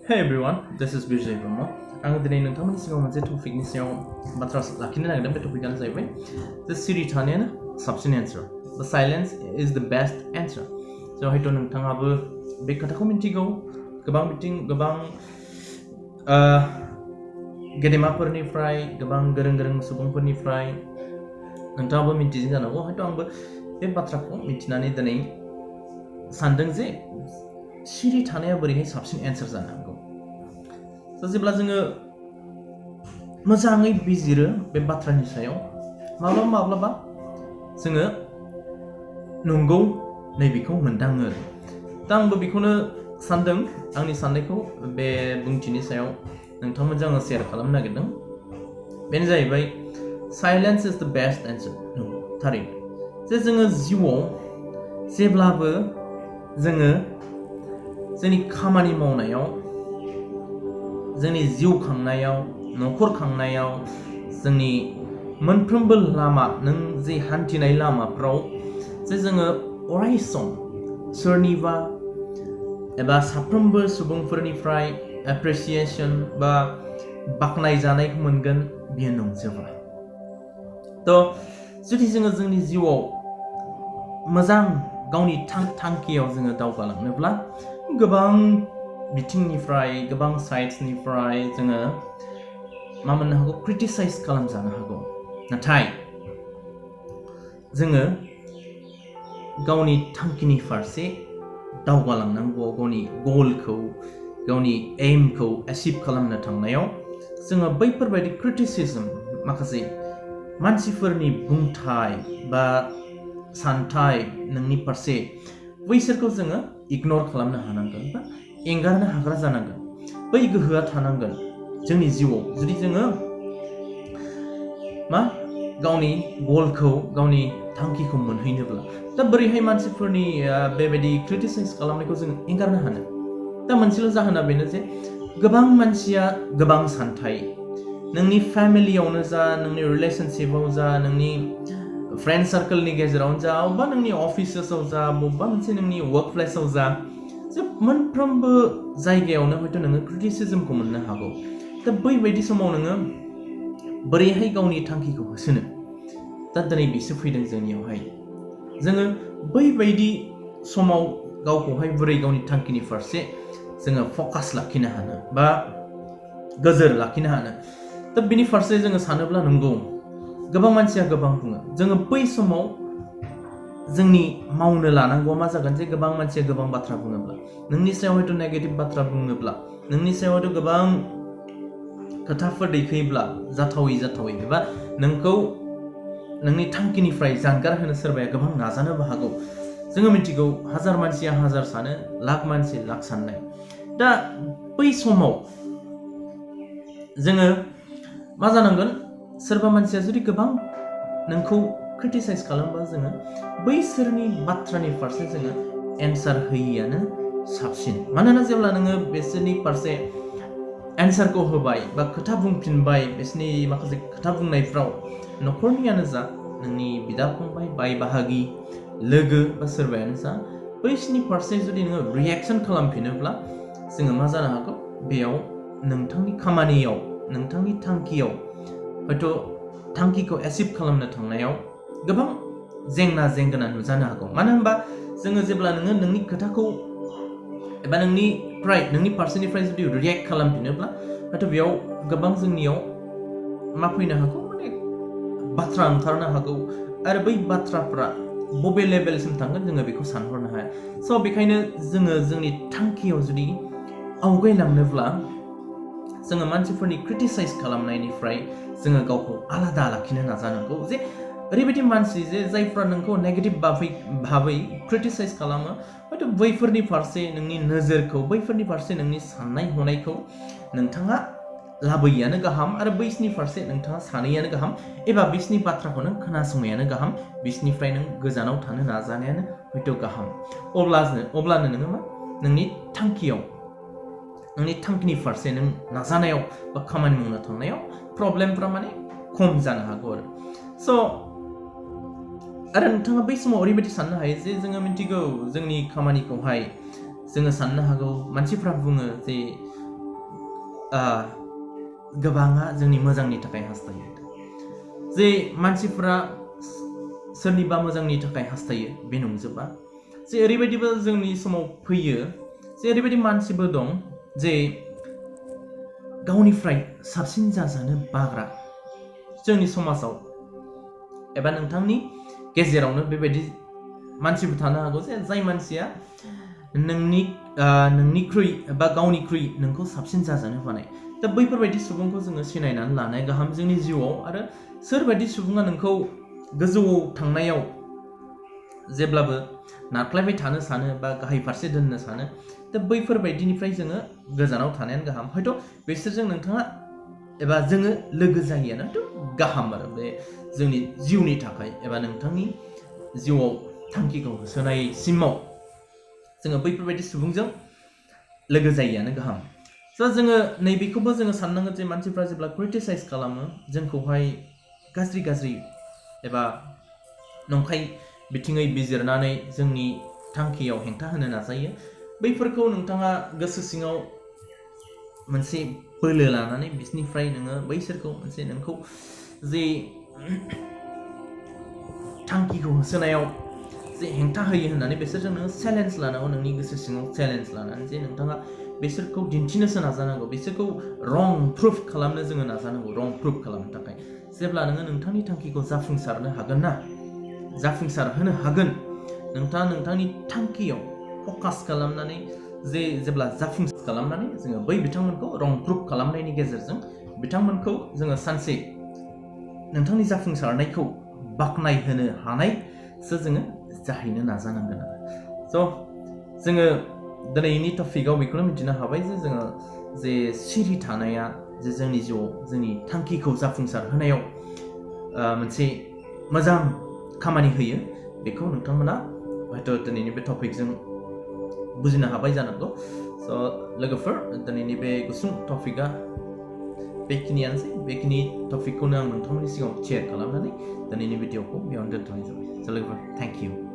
Hey everyone, this is Vijay Brahma. आङो दिनै नोंथांमोननि सिगाङाव मोनसे टपिकनि सायाव बाथ्रा लाखिनो नागिरदों बे टपिकआनो जाहैबाय जे सिरि थानायानो साबसिन एन्सार द साइलेन्स इज द बेस्ट एन्सार स' हयथ' नोंथाङाबो बे खोथाखौ मिन्थिगौ गोबां गेदेमाफोरनिफ्राय गोबां गोरों सुबुंफोरनिफ्राय नोंथाङाबो मिन्थिदों जानांगौ हयथ' आंबो बे बाथ्राखौ मिन्थिनानै दिनै सानदों जे सिरि थानाया बोरैहाय साबसिन एन्सार जानो हागौ स' जेब्ला जोङो मोजाङै बिजिरो बे बाथ्रानि सायाव माब्लाबा जोङो नंगौ नैबेखौ मोनदाङो दा आंबो बेखौनो सानदों आंनि साननायखौ बे बुंथिनि सायाव नोंथांमोनजों आङो शेयार खालामनो नागिरदों बेनो जाहैबाय साइलेन्स इज द बेस्ट एन्सार थारैनो जे जोङो जिउआव जेब्लाबो जोङो जोंनि खामानि मावनायाव जोंनि जिउ खांनायाव न'खर खांनायाव जोंनि मोनफ्रोमबो लामा नों जे हान्थिनाय लामाफ्राव जे जोङो अराय सम सोरनिबा एबा साफ्रोमबो सुबुंफोरनिफ्राय एप्रिसिएशन बा बाख्नायजानायखौ मोनगोन बियो नंजोबा थ' जुदि जोङो जोंनि जिउआव मोजां गावनि थांखियाव जोङो दावगालांनोब्ला गोबां बिथिंनिफ्राय गोबां साइड्सनिफ्राय जोङो मा मोननो हागौ क्रिटिसाइज खालामजानो हागौ नाथाय जोङो गावनि थांखिनि फारसे दावगालांनांगौ गावनि गलखौ गावनि एमखौ एचिभ खालामनो थांनायाव जोङो बैफोरबायदि क्रिटिसिजम माखासे मानसिफोरनि बुंथाय बा सानथाय नोंनि फारसे बैसोरखौ जोङो इगनर खालामनो हानांगोन बा एंगारनो हाग्रा जानांगोन बै गोहोआ थानांगोन जोंनि जिउआव जुदि जोङो गावनि गलखौ गावनि थांखिखौ मोनहैनोब्ला दा बोरैहाय मानसिफोरनि बेबायदि क्रिटिसाइज खालामनायखौ जों एंगारनो हानो दा मोनसेल' जाहोना बेनो जे गोबां मानसिया गोबां सानथाय नोंनि फेमिलियावनो जा नोंनि रिलेशनशिपआव जा नोंनि फ्रेन्ड सार्कलनि गेजेरावनो जा बा नोंनि अफिसेसआव जा बबेबा मोनसे नोंनि वर्क प्लेसआव जा जे मोनफ्रोमबो जायगायावनो हयथ' नोङो क्रिटिसिजमखौ मोननो हागौ दा बैबायदि समाव नोङो बोरैहाय गावनि थांखिखौ होसोनो दा दिनै बिसो फैदों जोंनियावहाय जोङो बैबायदि समाव गावखौहाय बोरै गावनि थांखिनि फारसे जोङो फकास लाखिनो हानो बा गोजोर लाखिनो हानो दा बिनि फारसे जोङो सानोब्ला नंगौ गोबां मानसिया गोबां बुङो जोङो बै समाव जोंनि मावनो लानांगौआ मा जागोन जे गोबां मानसिया गोबां बाथ्रा बुङोब्ला नोंनि सायाव हयथ' नेगेटिभ बाथ्रा बुङोब्ला नोंनि सायाव हयथ' गोबां खोथाफोर दैखोयोब्ला जाथावै एबा नोंखौ नोंनि थांखिनिफ्राय जानगार होनो सोरबाया गोबां नाजानोबो हागौ जोङो मिथिगौ हाजार मानसिया हाजार सानो लाख मानसि लाख साननाय दा बै समाव जोङो मा जानांगोन सोरबा मानसिया जुदि गोबां नोंखौ क्रिटिसाइज खालामबा जोङो बैसोरनि बाथ्रानि फारसे जोङो एन्सार होयियानो साबसिन मानोना जेब्ला नोङो बिसोरनि फारसे एन्सारखौ होबाय बा खोथा बुंफिनबाय बिसोरनि माखासे खोथा बुंनायफ्राव न'खरनियानो जा नोंनि बिदा फंबाय बाय बाहागि लोगो बा सोरबायानो जा बैसोरनि फारसे जुदि नोङो रिएक्सन खालामफिनोब्ला जोङो मा जानो हागौ बेयाव नोंथांनि खामानियाव नोंथांनि थांखियाव हयथ' थांखिखौ एचिभ खालामनो थांनायाव गोबां जेंना नुजानो हागौ मानो होनबा जोङो जेब्ला नोङो नोंनि खोथाखौ एबा नोंनि फारसेनिफ्राय जुदि रिएक्ट खालामफिनोब्ला हयथ' बेयाव गोबां जोंनियाव मा फैनो हागौ माने बाथ्रा ओंखारनो हागौ आरो बै बाथ्राफ्रा बबे लेभेलसिम थांगोन जोङो बेखौ सानहरनो हाया स' बेखायनो जोङो जोंनि थांखियाव जुदि आवगायलांनोब्ला जोङो मानसिफोरनि क्रिटिसाइज खालामनायनिफ्राय जोङो गावखौ आलादा लाखिनो नाजानांगौ जे ओरैबायदि मानसि जे जायफ्रा नोंखौ नेगेटिभ भाबै क्रिटिसाइज खालामो हयथ' बैफोरनि फारसे नोंनि नोजोरखौ बैफोरनि फारसे नोंनि साननाय हनायखौ नोंथाङा लाबोयियानो गाहाम आरो बैसोरनि फारसे नोंथाङा सानैयानो गाहाम एबा बिसोरनि बाथ्राखौ नों खोनासङैयानो गाहाम बिसोरनिफ्राय नों गोजानाव थानो नाजानायानो हयथ' गाहाम अब्लानो नोङो मा नोंनि थांखिनि फारसे नों नाजानायाव बा खामानि मावनो थांनायाव प्रब्लेमफ्रा माने खम जानो हागौ आरो स' आरो नोंथाङा बै समाव ओरैबायदि साननो हायो जे जोङो मिथिगौ जोंनि खामानिखौहाय जोङो साननो हागौ मानसिफ्रा बुङो जे गोबाङा जोंनि मोजांनि थाखाय हास्थायो जे मानसिफोरा सोरनिबा मोजांनि थाखाय हास्थायो बे नंजोबा जे ओरैबायदिबो जोंनि समाव फैयो जे ओरैबायदि मानसिबो दं जे गावनिफ्राय साबसिन जाजानो बाग्रा जोंनि समाजाव एबा नोंथांनि गेजेरावनो बेबायदि मानसिबो थानो हागौ जे जाय मानसिया नोंनिख्रुइ एबा गावनिख्रुइ नोंखौ साबसिन जाजानो बानाय दा बैफोरबायदि सुबुंखौ जोङो सिनायनानै लानाया गाहाम जोंनि जिउआव आरो सोरबायदि सुबुङा नोंखौ गोजौआव थांनायाव जेब्लाबो नारख्लायबाय थानो सानो बा गाहाय फारसे दोननो सानो दा बैफोरबायदिनिफ्राय जोङो गोजानाव थानायानो गाहाम हयथ' बिसोरजों नोंथाङा एबा जोङो लोगो जायियानोथ' गाहाम आरो बे जोंनि जिउनि थाखाय एबा नोंथांनि जिउआव थांखिखौ होसोनायसिमाव जोङो बैफोरबायदि सुबुंजों लोगो जायियानो गाहाम स' जोङो नैबेखौबो जोङो साननांगोन जे मानसिफ्रा जेब्ला क्रिटिसाइज खालामो जोंखौहाय गाज्रि एबा नंखाय बिथिङै बिजिरनानै जोंनि थांखियाव हेंथा होनो नाजायो बैफोरखौ नोंथाङा गोसो सिङाव मोनसे बोलो लानानै बिसोरनिफ्राय नोङो बैसोरखौ मोनसे नोंखौ जे थांखिखौ होसोनायाव जे हेंथा होयो होननानै बिसोरजों नोङो चेलेन्ज लानांगौ नोंनि गोसो सिङाव चेलेन्ज लानानै जे नोंथाङा बिसोरखौ दिन्थिनोसो नाजानांगौ बिसोरखौ रं प्रुफ खालामनो जोङो नाजानांगौ रं प्रुफ खालामनो थाखाय जेब्ला नोङो नोंथांनि थांखिखौ जाफुंसारनो हागोन ना जाफुंसार होनो हागोन नोंथाङा नोंथांनि थांखियाव फकास खालामनानै जेब्ला जाफुंसार खालामनानै जोङो बै बिथांमोनखौ रं प्रुफ खालामनायनि गेजेरजों बिथांमोनखौ जोङो सानसे नोंथांनि जाफुंसारनायखौ बाख्नाय होनो हानायसो जोङो जाहैनो नाजानांगोन आरो स' जोङो दिनैनि टपिकआव बेखौनो मिथिनो हाबाय जे जोङो जे सिरि थानाया जे जोंनि जिउआव जोंनि थांखिखौ जाफुंसार होनायाव मोनसे मोजां खामानि होयो बेखौ नोंथांमोना हयथ' दिनैनि बे टपिकजों बुजिनो हाबाय जानांगौ स' लोगोफोर दिनैनि बे गुसुं टपिकआ बेखिनियानोसै बेखिनि टपिकखौनो आं नोंथांमोननि सिगाङाव शेयार खालामनानै दिनैनि भिडिअखौ बेयावनो दोनथ'नाय जाबाय स' लोगोफोर थेंक इउ